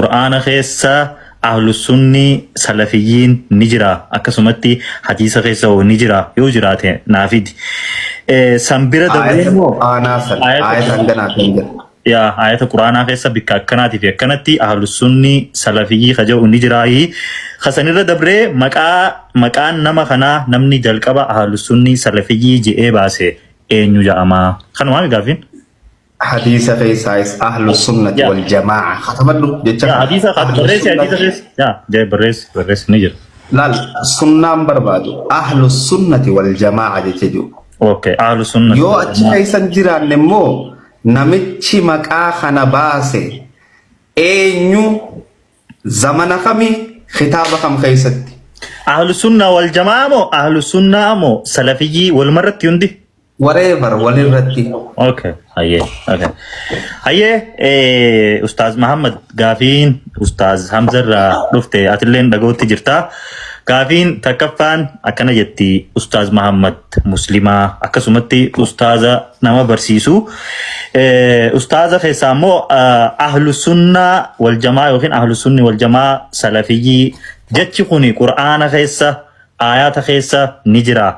Qur'aana keessa Ahlussunni Salafiyyiin ni jira akkasumatti hadiisa keessa hoo ni jira yoo jiraate naa fidi. San bira dabree Aayata immoo Qur'aanaa san aayata aayata hanganaaf hin jira. yaa aayata Qur'aanaa keessa bikka akkanaatii fi akkanatti Ahlussunni Salafiyyii ka jedhu ni jiraayi. Ka sanirra dabree maqaa maqaan nama kanaa namni jalqaba Ahlussunni Salafiyyii je'ee baase eenyu ja'amaa? Kanumaa mi gaaffiin? Hadiisa keessaayis ahlu sunnati Yaa. wal jamaa'a katabadhu jecha Yaa kana. hadiisa Ahlu barreessi hadiisa sunnati keessa. Yaa jee barreessi barreessi ni jira. laal sunnaan barbaadu ahlu sunnati wal jamaa'a jecha jiru. Okay ahlu sunnati Yoo wal achi jamaa. keessan jiraanne immoo namichi maqaa kana baase eenyu zamana kami kitaaba kam keessatti? Ahlu sunna wal jamaa moo ahlu sunnaa moo salafiyyii walumarratti hundi? Whatever walirratti. Okay, hayyee, okay. Hayyee, Ustaaz Mahammad gaafiin Ustaaz Hamza irraa dhufte atilleen dhagootti jirta. Gaafiin takkaffaan akkana jetti Ustaaz Mahammad Muslimaa akkasumatti Ustaaza nama barsiisu. Ustaaza keessaa immoo ahlu sunnaa wal jamaa yookiin ahlu sunni wal jamaa salafiyyii jechi kuni Qur'aana keessa Aayaata keessa ni jira.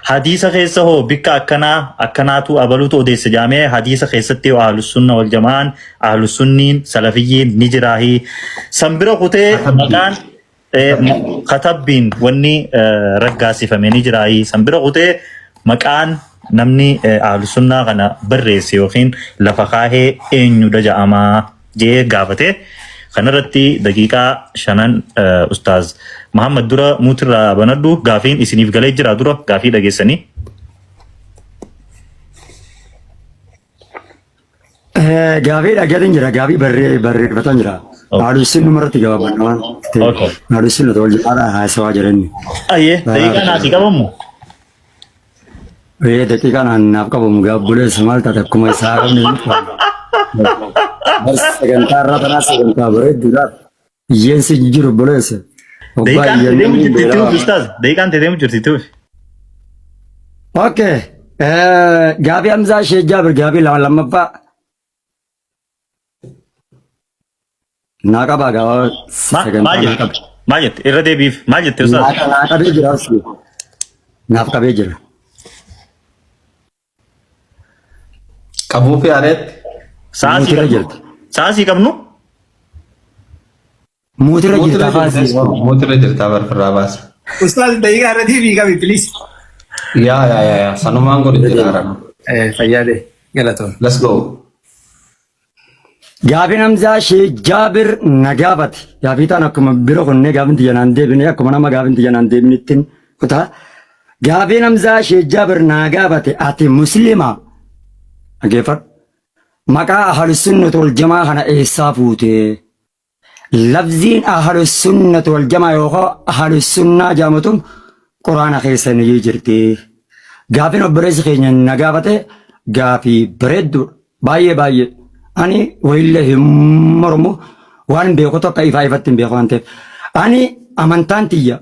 Hadiisa keessa hoo bikka akkanaa akkanaatu abaluutu odeessa jaamee hadiisa keessatti hoo ahlussunna wal jama'aan ahlussunniin salafiyyiin ni jiraahi. San bira kutee Katabbii. maqaan katabbiin wanni raggaasifame ni jiraahi. San bira kutee maqaan namni ahlussunnaa kana barreesse yookiin lafa kaahee eenyudha ja'amaa. Je'ee gaafate. Kanarratti daqiiqaa shanan Ustaaz Muhammad dura muutirraa banadhu gaafiin isiniif galee jira dura gaafii dhageessanii. Gaafii dhaggeetiin jira gaafii barreeffataan jira. Haaluusin dhumarratti gabaabadha waan ta'eef. Haaluusin nuti wal jedhaadha haasawaa jiranni. Ayyee daqiiqaa naasii qabamu. Ee daqiiqaan aan naaf qabamu gaa obboleessa maal taate akkuma isaa qabne ni qabna. Bar sagantaa irraa tanaa sagantaa bareedduudhaaf hiyyeensi hin jiru obboleessa. Hoggaa Daqiiqaan hiyyeenni teeteemu jirti itti beelawaa. hufi ustaaz. Daqiiqaan teeteemu jirti itti hufi. Okay. Gaafii Hamzaa Sheekh Jaabir gaafii lammaffaa. Naa qabaa gaa sagantaa Maal naa jette? qabe. Maal jette? Irra deebiif. Maal jette ustaaz? Naa qabee jira obsi. Naaf qabee jira. Qabuu fi areetti. Sa'aa sii Muutirra qabnu? jirti. Sa'aa sii qabnu? Muutirra jirta Mootirra afaan jirta. sii. Mootirra jirta barfirraa baasa. Ustaaz daqiiqaa irra deebii qabi please. Yaa yaa yaa yaa sanumaan godhe jira haran. Fayyaade galatoon. Let's go. Gaafiin Hamzaa Sheekh Jaabir na gaafate. Gaafii taan akkuma bira kunnee gaafiin tiyya naan deebine akkuma nama gaafiin tiyya naan deebinittiin kutaa. Gaafiin Hamzaa Sheekh Jaabir naa gaafate ati muslima dhaggeeffadhu. Maqaa ahlusunnati wal jamaa kana eessaa fuute? Lafziin ahlusunnati wal jamaa yookaan ahlusunnaa jedhamu tun quraana keessa ni jirti. Gaafiin obboleessi keenya na gaafate gaafii bareedduudha. Baay'ee baay'ee. Ani wayillee hin mormu waan hin beeku tokko ifaa ifatti hin beeku waan ta'eef. Ani amantaan tiyya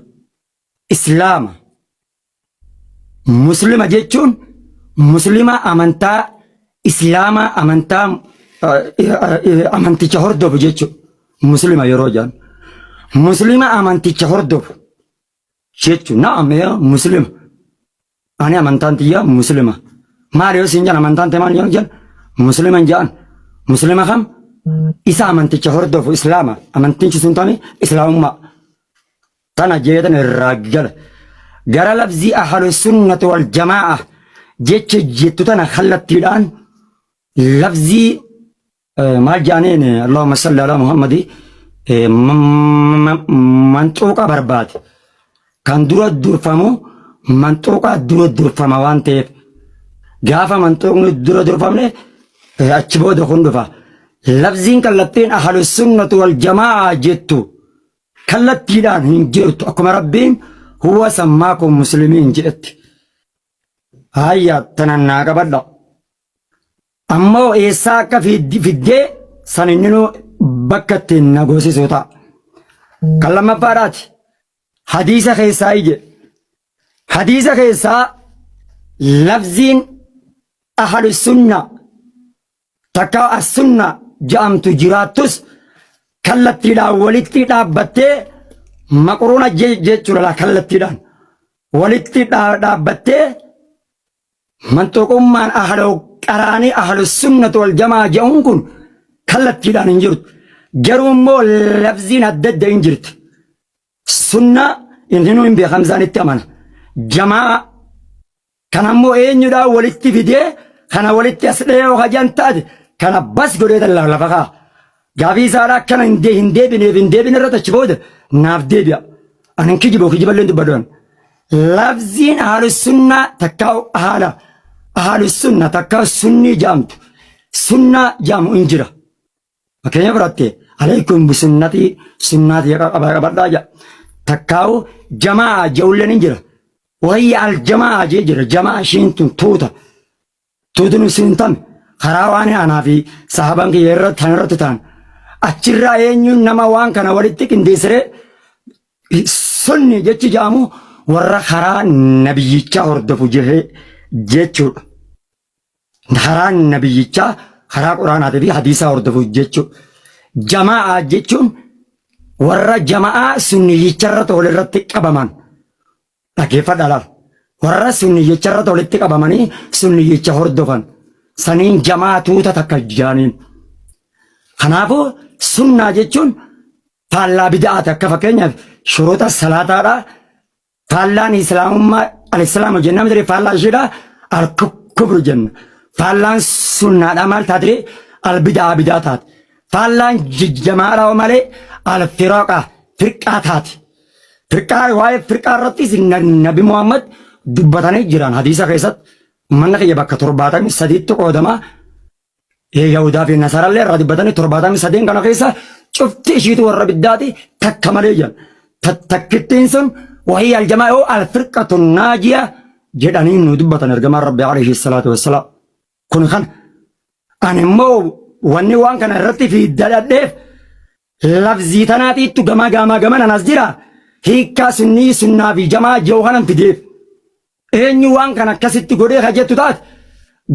Islaama. Muslima jechuun muslima amantaa Islaamaa amantaa amanticha hordofu jechuudha. Muslima yeroo jedhan. Muslima amanticha hordofu jechuudha. Na'am yaa muslima. Ani amantaan tiyya muslima. Maali yoo siin jedhan amantaan tee maal yoo jedhan muslima hin jedhan. Muslima kam isa amanticha hordofu islaama. Amantichi sun tami islaamummaa. Tana jeetan irraa gala. Gara lafzii ahlu sunnati wal jamaa'a jecha jettu tana kallattiidhaan lafzii maal jedhaniin Allahumma salli ala Muhammadi manxuuqa barbaade. Kan dura durfamu manxuuqa dura durfama waan ta'eef gaafa manxuuqni dura durfamne achi booda kun dhufa. Lafziin kallattiin ahlu sunnati wal jamaa'a jettu kallattiidhaan hin jirtu akkuma rabbiin huwa sammaakum muslimiin jedhetti. Hayya tanan naa qabadha. Ammoo eessaa akka fiddee san inninuu bakka ittiin na goosisuu ta'a. Kan lammaffaadhaati. Hadiisa keessaa ije. Hadiisa keessaa lafziin ahlu sunna takka as-sunna ja'amtu jiraattus Kallattiidhaan walitti dhaabbattee maqruuna jechuudha laa kallattiidhaan walitti dhaabbattee manxuqummaan ahlu qaraanii ahlu sunnati wal jamaa jedhuun kun kallattiidhaan hin jirtu. Garuu immoo lafziin adda adda hin jirti. Sunnaa inni hin beekamsaan itti amana. Jamaa Kana immoo eenyudhaan walitti fidee kana walitti as dhiyoo hajaan taate kana bas godhee tan lafa kaa. Gaafii isaadhaa akkana hin hin deebineef hin deebine irratti achi booda naaf deebi'a. Ani hin kijibu kijiballee hin dubbadhu. Lafziin ahlu sunnaa takkaa haala ahlu sunna takkaa sunnii jaamtu sunnaa jaamu hin jira. Fakkeenya fudhatte alaykum bisunnatii sunnaatii qabadhaa jedha. Takkaa'u jamaa je'ulleen hin jira. Wayya al jamaa jee jira. Jamaa ishiin tun tuuta. Tuutun isin tame karaa waan anaa fi sahaban kiyya irratti tan irratti ta'an. Achirraa eenyuun nama waan kana walitti qindeessiree sunni jechi jedhamu warra karaa nabiyyichaa hordofu jehee jechuudha. Karaa nabiyyichaa karaa quraanaatii fi hadiisaa hordofu jechuudha. Jama'aa jechuun warra jama'aa sunniyyicha irratti walirratti qabaman. Dhaggeeffadhaa laal. Warra sunniyyicha irratti walitti qabamanii sunniyyicha hordofan. Saniin jama'aa tuuta takka jaaniin. Kanaafuu sunnaa jechuun faallaa bida'aati akka fakkeenyaaf shuruuxa salaataadhaa Faallaan Islaamummaa al-Islaamu jenna miti faallaa isheedha al-kufru jenna. Faallaan sunnaadha maal taatire al-bidaa bidaa taate. Faallaan jamaadha malee al-firaqa firqaa taate. Firqaa waa'ee firqaa irrattis Nabi Muhammad dubbatanii jiran hadiisa keessatti manna kiyya bakka 73tti qoodama. Yahudaa fi Nasarallee irraa dubbatanii 73 kana keessa cufti ishiitu warra biddaati takka malee jedhan. Takkittiin sun wahii aljamaa yoo alfirqatu naajiya jedhanii nu dubbatan ergamaan Rabbi alayhi salaatu wassalaam. Kun kana. Ani immoo wanni waan kana irratti fi dadhadheef lafzii tanaatiittu gamaa gamaa gaman anas jira hiikkaa sunnii sunnaa fi jamaa jiru kanan fideef. Eenyu waan kana akkasitti godhee ka jettu taate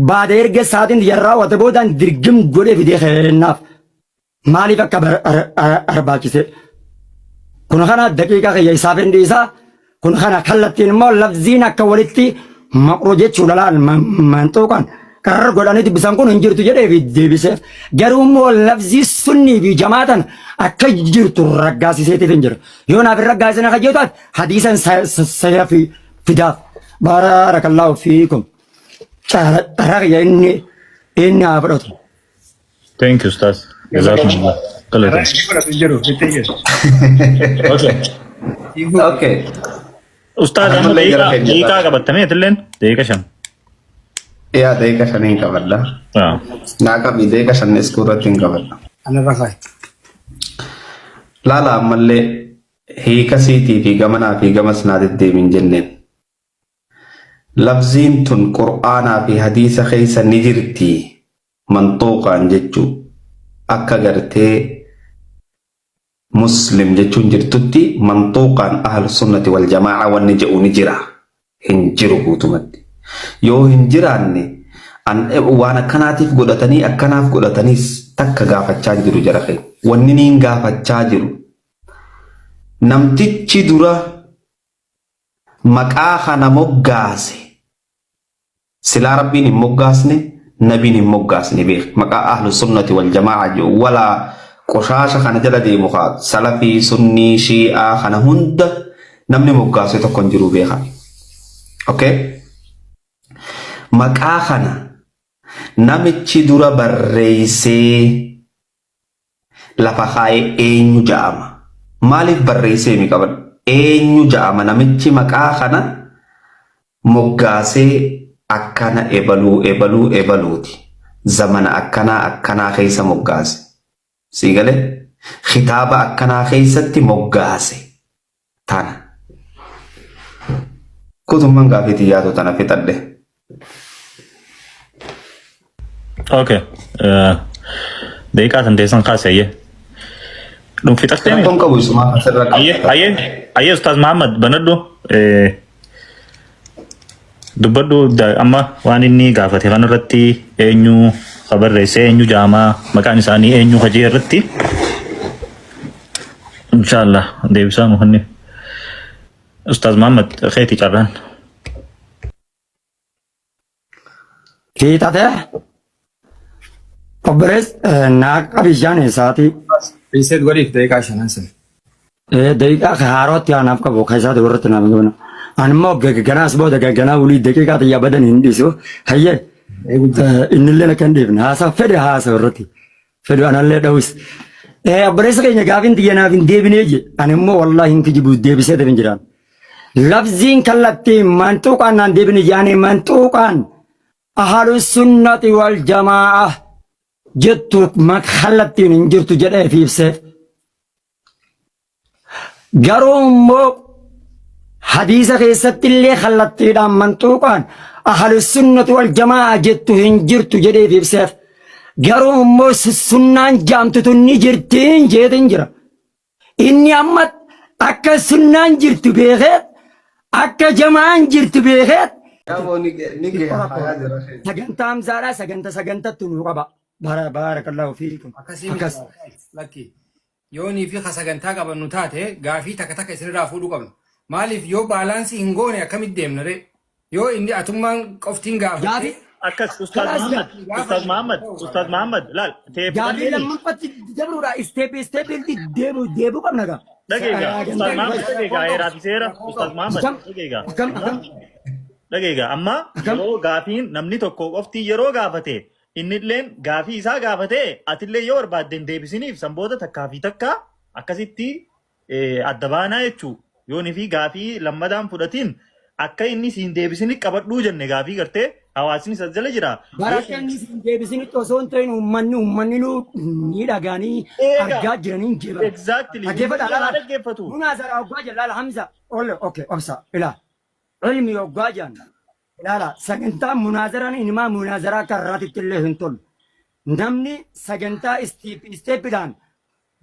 baada erga isaatiin yan raawwate boodaan dirgim godhee fidee kennaaf. Maaliif akka barbaachise? Kun kana daqiiqaa kiyya isaaf hin dhiisaa. Kun kana kallattiin immoo lafziin akka walitti maqroo jechuudha laal manxuuqan qarrar godhanii dubbisan kun hin jirtu jedhee fi deebiseef. Garuu immoo lafzii sunnii fi jamaatan akka jirtu raggaasiseetiif hin jiru. Yoo naaf hin raggaasisne akka jettu taate hadiisan saya fi fidaaf. Baarakallaahu fiikum. Carraa kiyya inni inni haa fudhatu. Thank you, Ustaz. Jazakumullah. Carraa Galatoom. inni fudhatu hin jiru. Fittee jiru. Okay. Okay. Ustaaz amma Ammallee jara daqiiqaa keenya daqiiqaa irraa. qabattamee atilleen daqiiqa 5. Yaa daqiiqa shaniin qabadha. Ah. Naa qabi daqiiqa 5 iskuu irratti hin qabadha. Anarra kaa'i. Laala ammallee hiika siitii fi gamanaa fi gamas naa deddeemin jenneen. Lafziin tun Qur'aanaa fi hadiisa keessa ni jirti manxuuqaan jechuu akka gartee Muslim jechuun jirtutti manxuuqaan ahlu sunnati wal jamaa'a wanni je'u ni jira hin jiru guutumatti. Yoo hin jiraanne waan akkanaatiif godhatanii akkanaaf godhataniis takka gaafachaa hin jiru jara keenya. Wanni niin gaafachaa jiru namtichi dura maqaa kana moggaase silaa Rabbiin hin moggaasne nabiin hin moggaasne beek maqaa ahlu sunnati wal jamaa'a jedhu walaa qoshaasha kana jala deemu kaa salafii sunnii shii'aa kana hunda namni moggaase tokko hin jiru beeka. Okay? Maqaa kana namichi dura barreessee lafa kaa'e eenyu ja'ama? Maaliif barreessee himi qaban? Eenyu ja'ama namichi maqaa kana moggaasee akkana ebaluu ebaluu ebaluuti. Zamana akkanaa akkanaa keessa moggaase. Sii galee? Kitaaba akkanaa keessatti moggaase. Tana. Kutumman gaafii tiyyaatu tana fixadhe. Okay. Daqiiqaa tan teessan kaase ayyee. Dhum fixattee mi? Rakkoon qabu isumaa asirra Ayyee qabata. ayyee ayyee Ustaaz Muhammad banadhu. Dubbadhu amma waan inni gaafate kanarratti eenyu ka barreesse eenyu jaamaa maqaan isaanii eenyu ka jee irratti. Inshaallah deebisaa nu kenni. Ustaaz Muhammad keeti carraan. Fiixatee obbolees naa qabi jaan isaatii. Reset godhiif daqiiqaa shanan sun. Daqiiqaa haarootti anaaf qabu kan isaati warratti naaf hin qabna. Ani immoo ganaas booda ganaa wulii daqiiqaa xiyyaa badan hin dhiisu. Hayyee innillee akka hin dhiifne haasaa fedhe haasa irratti. Fedhu anallee dha'us. Obboleessa keenya gaafiin xiyya naaf hin deebinee je. Ani immoo wallaahi hin kijibu deebisee hin jiraan. Lafziin kallattii manxuuqaan naan deebine jaanii manxuuqaan ahalu sunnati wal jamaa'a jettu kallattiin hin jirtu jedhee fi ibseef. Garuu immoo hadiisa keessatti illee kallattiidhaan manxuuqaan ahlu sunnati wal jamaa'a jettu hin jirtu jedhee fi ibseef. Garuu immoo sunnaan jaamtu tun ni jirtiin jeetin jira. Inni amma akka sunnaan jirtu beekee akka jamaan jirtu beekee Yaaboo ni ni hayaa jira. Sagantaa Hamzaadhaa saganta sagantatti nuu qaba. Baarakallahu fiikum. Akkasii miti Akkas. lakki. Yoonii fi ka sagantaa qabannu taate gaafii takka takka isinirraa fuudhuu qabna. Maaliif yoo baalaansii hin goone akkamitti deemna ree? Yoo inni atummaan qoftiin gaafatte Gaafii Akkas Ustaaz kalaas Muhammad, gaa. Ustaaz Muhammad, Ustaaz Muhammad, laal ta'e Gaafii fudhanneeni. lammaffatti dabruudha. Isteepi isteepiitti deebi'u deebi'u qabna gaa. Dhageegaa, Ustaaz Muhammad dhageegaa, heeraa fi seera, Ustaaz Muhammad Akkam dhageegaa. akkam akkam Dhageegaa, amma akkam. yeroo gaafiin namni tokko qofti yeroo gaafate innilleen gaafii isaa gaafate atillee yoo barbaadde hin deebisiniif san booda takkaa fi takka akkasitti adda baanaa jechuu yoonii fi gaafii lammadaan fudhatiin akka inni siin deebisini qabadhuu jenne gaafii gartee hawaasni isa jala jira. Bara akka inni siin deebisinitti osoo hin ta'in uummanni uummanni nu ni dhagaanii Eega argaa jiraniin jeeban. Exactly. Dhaggeeffadhaa Uummanni haa laala. dhaggeeffatu. Munaazaraa hoggaa jala laala Hamza. Olle okay obsa ilaa. Ilmi hoggaa jaan ilaala sagantaa munaazaraan inimaa munaazaraa akka irraatitti illee hin tolu. Namni sagantaa isteep isteepidhaan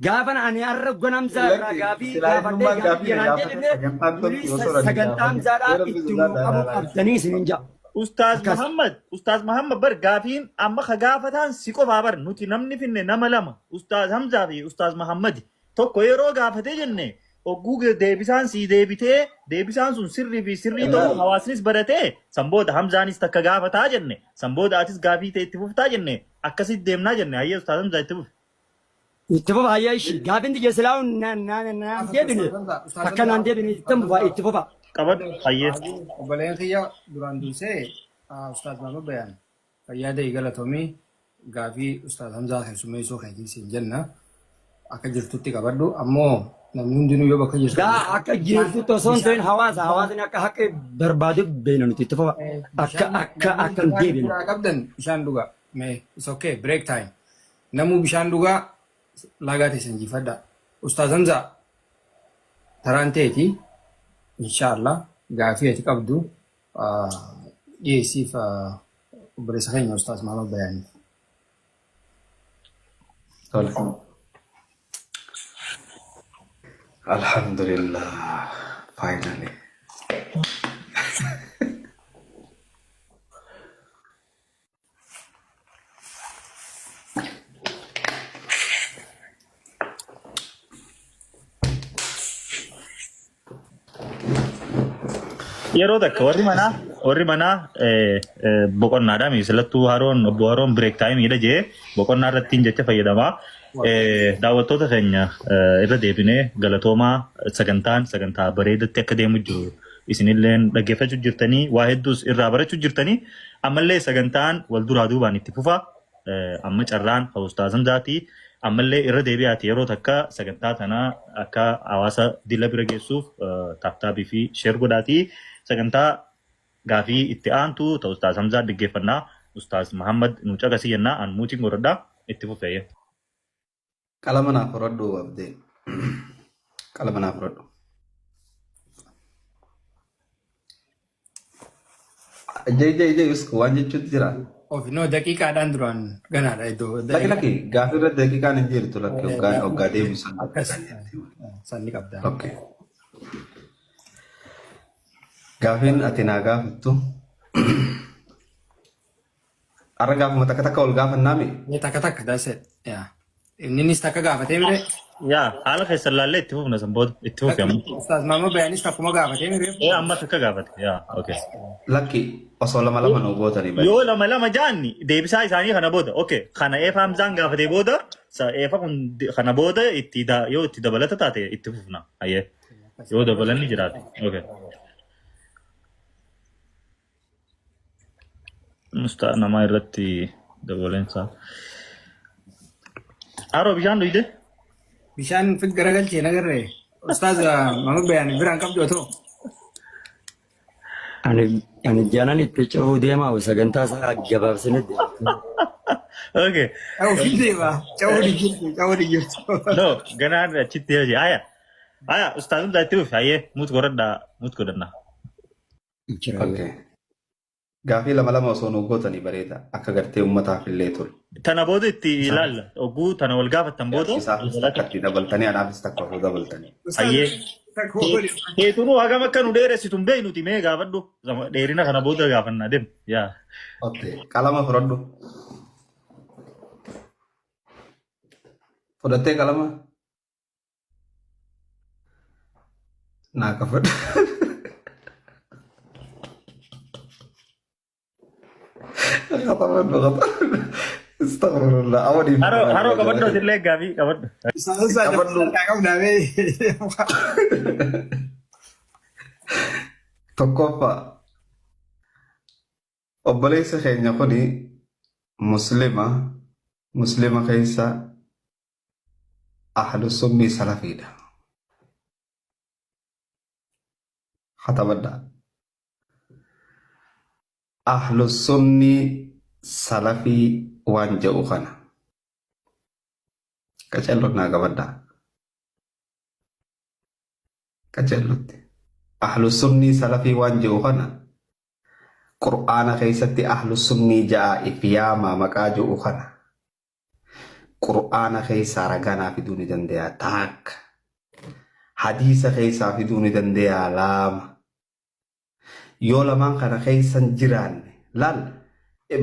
Gaafan ani har'a hoggan Hamzaa irraa Lakki gaafii silaa gaafadhee innummaan gaafii gaafii na janaan gaafate deebifne sagantaan wulii tolti osoo ani sagantaa gaafate. Hamzaadhaa Yoo rabbi itti nuu sodaadha qabuu ilaalaa. qabdanii isinin ja'a. Ustaaz Akkas. Muhammad, Ustaaz Muhammad bar gaafiin amma ka gaafataan si qofaa bar nuti namni finne nama lama Ustaaz Hamzaa fi Ustaaz Muhammad tokko yeroo gaafatee jenne ogguu deebisaan sii deebitee deebisaan sun sirrii fi sirrii ta'uu Ilaali. hawaasnis baratee san booda Hamzaanis takka gaafataa jenne san booda atis gaafii ta'e itti fuftaa jenne akkasitti deemnaa jenne hayyee Ustaaz Hamzaa itti fufi. Itti fufa hayyee ishi gaafin tiyya silaa naan naan naan deebine akka naan deebine itti fufa itti fufa. Qabadhu hayyee. Obboleen kiyya duraan dursee Ustaaz Maamad Bayaan fayyaa ta'ii galatoomii gaafii Ustaaz Hamzaa keessummeessuu keetii siin jenna akka jirtutti qabadhu ammoo namni hundinuu yoo bakka jirtu Gaa akka jirtutti osoo hin ta'in hawaasa hawaasni akka haqa barbaadu beekna nuti itti fufa akka akka akka hin deebine. Bishaan qabdan bishaan dhugaa mee it's okay break time Namuu bishaan dhugaa laagaa teessan jiifadhaa. Ustaaz Hamzaa taraan teeti inshaallah gaafii ati qabdu dhiyeessiif obboleessa keenya Ustaaz Mahamad Bayaaniif. Tole. Alhamdulillah. Finally. Yeroo takka warri manaa warri manaa boqonnaadha miisilattuu haroon obbo Haroon bireek taayimiidha jee boqonnaa irrattiin jecha fayyadamaa. Daawwattoota keenya irra deebinee galatoomaa sagantaan sagantaa bareedatti akka deemu jiru isinilleen dhaggeeffachuu jirtanii waa hedduus irraa barachuu jirtanii ammallee sagantaan wal duraa duubaan itti fufa amma carraan kan Ustaaz Hamzaati ammallee irra deebi'aati yeroo takka sagantaa tana akka hawaasa dila bira geessuuf taaptaabii fi sheer godhaati sagantaa gaafii itti aantu ta Ustaaz Hamzaa dhaggeeffannaa Ustaaz Muhammad nu caqasii jennaa an muutiin godhadha itti fufee. Qalama naaf horadhu abdee. Qalama naaf horadhu. Jee jee jee usku waan jechuutti jira. Of no daqiiqaadhaan duraan ganaadha iddoo. Lakki lakki gaafii irra daqiiqaan hin jirtu lakki hoggaa hoggaa deebisan. Akkas sanni qabda. Okay. Gaafiin ati naa gaafattu har'a gaafuma takka takka ol gaafannaami. Takka takka that's it. Yeah. Inninis takka gaafatee mire. Yaa haala keessan laallee itti fufna san booda itti fufi amma. Ustaaz Maamma Bayaanis takkuma gaafatee mire. Ee amma takka gaafate. Yaa okay. Lakki osoo lama lama nu gootanii bari. Yoo lama lama jaanni deebisaa isaanii kana booda okay kana eefa Hamzaan gaafate booda sa eefa kun kana booda itti yoo itti dabalata taate itti fufna. Hayyee yoo dabalanni jiraate. Okay. Musta namaa irratti dabaleensa. Haroo bishaan dhuyde? Bishaan fit garagalchee nagarree. Ustaaz Maamma Bayaan biraan qabdu otoo. Ani janan itti cehuu deemaa sagantaa isaa gabaabsine deema. Okay. Ofii deema. Cawuu ni jirtu. Cawuu ni jirtu. No, ganaan achitti hojii. Aya. Aya, ustaaz hunda itti fufi. Hayyee, mut godhadhaa. Mut godhannaa. Jira. Okay. Gaafii lama lama osoo nu gootanii bareeda. Akka gartee uummataaf illee tolu. Tana booda itti ilaalla. Oguu tana wal gaafattan booda. Isaafis takka itti dabaltanii anaafis takka osoo dabaltanii. Hayyee. Keetunuu hagam akka nu dheeressitu hin beeknuti mee gaafadhu. Dheerina kana booda gaafannaa deem. Yaa. Okay. Qalama fudhadhu. Fudhattee qalama? Naa kafadhu. Qaxamadhu qaxamadhu. Astaghfirullah. Awwa Haroo haroo qabadhu asillee gaafii qabadhu. Qabadhu. Tokkoffaa obboleessa keenya kuni muslima muslima keessa ahlu sunnii salafiidha. Katabadhaa. Ahlu sunnii salafii waan jedhu kana. Qaceelloon naa qabadhaa. Qaceellotti. Ahlu sunnii salafii waan jedhu kana Qur'aana keessatti ahlu sunnii ja'a if yaamaa maqaa jedhu kana. Qur'aana keessaa ragaa naa fiduu ni danda'a taakka. Hadiisa keessaa fiduu ni danda'a laama. Yoo lamaan kana keessan jiraanne laal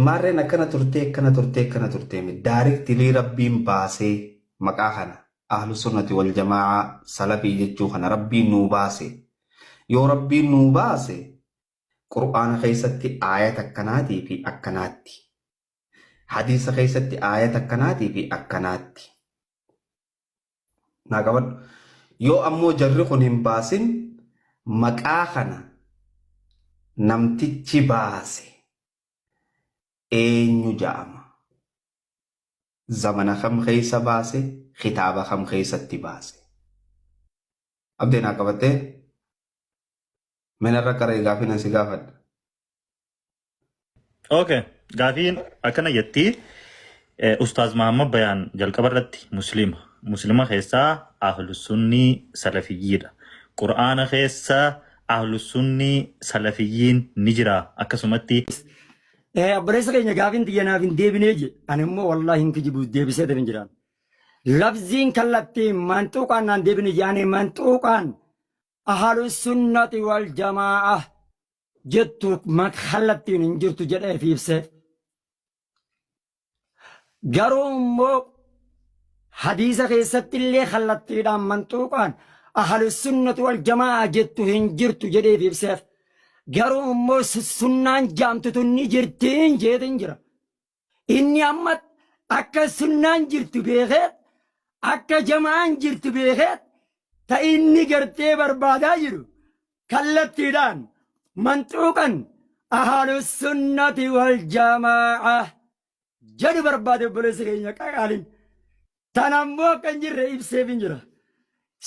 maarreen akkana turtee akkana turtee akkana turtee mi daariktilii rabbiin baasee maqaa kana ahlu sunnati wal jamaa'a salafii jechuu kana rabbiin nuu baase. Yoo rabbiin nuu baase Qur'aana keessatti aayata akkanaatii fi akkanaatti. Hadiisa keessatti aayata akkanaatii fi akkanaatti. Naa qabadhu. Yoo ammoo jarri kun hin baasin maqaa kana namtichi baase eenyu ja'ama? Zamana kam keessa baase? Kitaaba kam keessatti baase? Abdee naa qabattee? Mina irra qaree gaafii nan si gaafadha. Okay. Gaafiin akkana jetti. Ustaaz Mahammad Bayaan jalqaba irratti Muslima. Muslima keessaa Ahlu Sunnii Salafiyyiidha. Qur'aana keessa Ahlu Sunnii Salafiyyiin ni jira. Akkasumatti Obboleessa keenya gaafiin tiyya naaf hin deebinee je. Ani immoo wallaahi hin kijibu deebisee hin jiraan. Lafziin kallattii manxuuqaan naan deebine je. Ani manxuuqaan ahlu sunnati wal jamaa'a jettu kallattiin hin jirtu jedhee fi ibseef. Garuu immoo hadiisa keessatti illee kallattiidhaan manxuuqaan ahlu sunnati wal jamaa'a jettu hin jirtu jedhee fi ibseef. Garuu immoo sunnaan jaamtu tun ni jirtiin jeetiin jira. Inni amma akka sunnaan jirtu beekee akka jama'aan jirtu beekee ta inni gartee barbaadaa jiru kallattiidhaan manxuuqan ahlu sunnati wal jamaa'a jedhu barbaade obboleessi keenya qaqaaliin. Tana immoo akka hin jirre ibseef hin jira.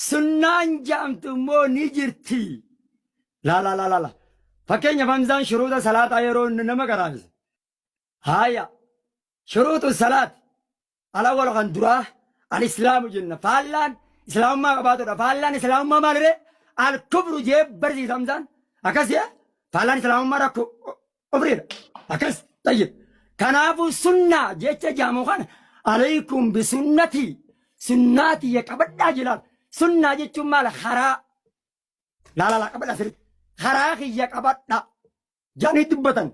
Sunnaan ja'amtu immoo ni jirti. Laala laala laala. Fakkeenyaaf Hamzaan shuruuxa salaataa yeroo inni nama qaraabise. Haaya. Shuruuxu salaat. Alawwal kan duraa al-islaamu jenna. Faallaan islaamummaa qabaatudha. Faallaan islaamummaa maaliree? Al-kufru jee barsiisa Hamzaan. Akkas jee faallaan islaamummaa rakkoo kufriidha. Akkas tayyib. Kanaafuu sunnaa jecha jaamu kana alaykum bisunnatii sunnaa tiyya qabadhaa jedhaan. Sunnaa jechuun maal karaa laalala qabadhaa sirriitti. Karaa kiyya qabadhaa. Jedhanii dubbatan.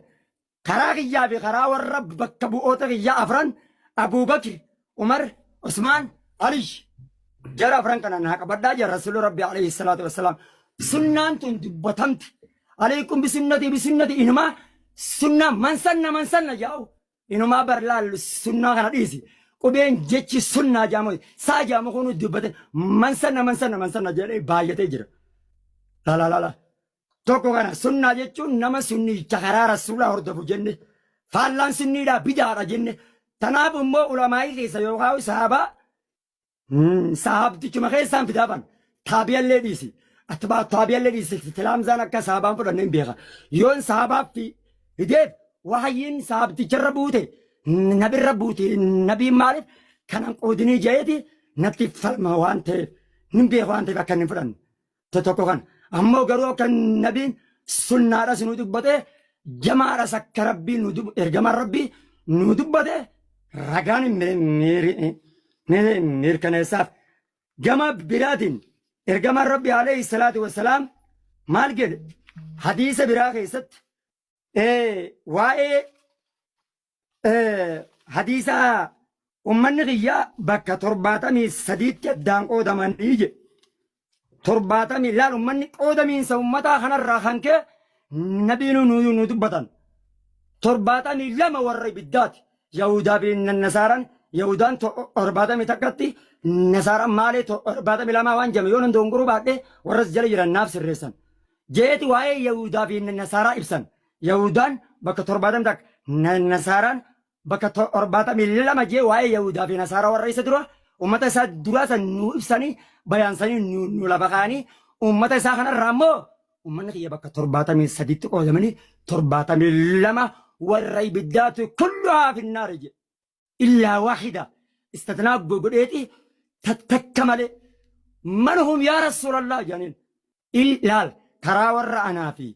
Karaa kiyyaa fi karaa warra bakka bu'oota kiyyaa afran Abuubakr, Umar, Usmaan, Ali. Jara afran kana naa qabadhaa jira Rasuulli Rabbi alayhi salaatu wassalaam. Sunnaan tun dubbatamti. Alaykum bisunnati bisunnati inumaa sunnaa man sanna man sanna jaa'u. Inumaa bar laallu sunnaa kana dhiisi. Qubeen jechi sunnaa jaamu saa jaamu kun dubbate man sanna man sanna man sanna jedhee baay'atee jira. La la la la. Tokko kana sunnaa jechuun nama sunnicha karaa rasuulaa hordofu jenne. Faallaan sunniidhaa bidaadha jenne. Tanaaf immoo ulamaa'ii keessa yookaan sahabaa Sahaabtichuma keessaan fidaa ban. Taabiyallee dhiisi. Atbaa taabiyallee dhiisi. Tilaamzaan akka sahabaan fudhanne hin beeka. Yoon sahabaaf fideef wahayyiin sahabticharra buute nabirra buute nabiin maaliif kanan qoodinii jeeti natti falma waan ta'eef hin beeku waan ta'eef akka inni hin fudhanne. Tokko kan ammoo garuu akka nabiin sunnaadhas nu dubbate jamaadhas akka rabbiin nu ergamaan rabbii nu dubbate ragaan mirkaneessaaf. Gama biraatiin ergamaan rabbii alayhi salaatu wassalaam maal jedhe hadiisa biraa keessatti waa'ee hadiisa ummanni kiyya bakka 73tti addaan qoodamanii jedhe. Torbaatamii laal ummanni qoodamiinsa ummataa kanarraa kan ka'e nabiin nu dubbatan. 72 warra ibiddaati. Yahudaa fi Nasaaraan Yahudaan 71tti Nasaaraan maalee 72 waan jame yoo nan dogongoruu baadhe warras jala jiran naaf sirreessan. Jeeti waa'ee Yahudaa fi Nasaaraa ibsan. Yahudaan bakka 71 Nasaaraan bakka 72 jee waa'ee Yahudaa fi Nasaaraa warra isa dura ummata isaa duraa san nu ibsanii bayaansanii nu lafa kaa'anii ummata isaa kanarraa immoo ummanni kiyya bakka 73tti qoodamanii 72 warra ibiddaatu kulluhaa finnaari jedhe illaa waahida istatnaa godheeti takka malee man hum yaa rasuulallah jedhaniin ilaal karaa warra anaa fi.